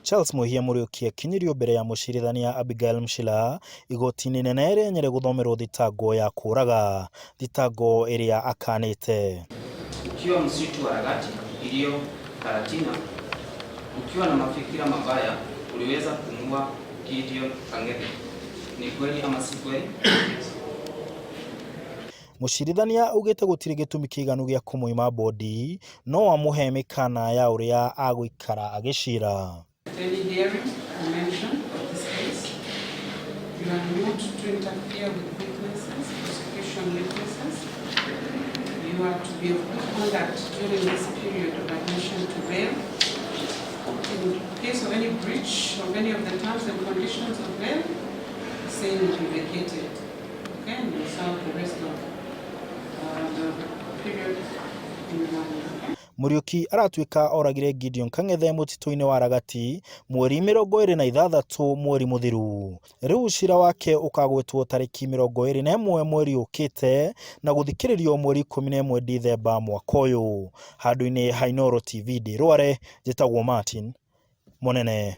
Charles Mwihia Muriuki akinyirio mbere ya mũcirithania Abigail Mshila igoti-inĩ inene rĩa Nyĩrĩ gũthomerwo thitango ya kũraga, thitango ĩrĩa akanĩte. Ukiwa msitu wa Ragati iliyo Karatina, ukiwa na mafikira mabaya, uliweza kumua Gideon Kang'ethe. Ni kweli ama si kweli? Mũcirithania augĩte gũtirĩ gĩtũmi kĩiganu gĩa kũmũima bondi no amũhe mĩkana ya ũrĩa agũikara agĩcira. At any hearing or mention of this case, you are not to interfere with witnesses, prosecution witnesses. You are to be of good conduct during this period of admission to bail. In case of any breach of any of the terms and conditions of bail, the same will be vacated. Okay, and you'll serve the rest of the period in remand. Okay? Muriuki aratuĩka oragire Gideon Kang'ethe mũtitũ-inĩ wa Ragati mweri 26 mweri mũthiru. Rĩu cira wake ũkagwetwo tarĩki 21 mweri ũkĩte na gũthikĩrĩrio mweri 11 Dithemba mwaka ũyũ. Handũ-inĩ ha Inooro TV ndĩ Rware, njĩtagwo Martin Mũnene.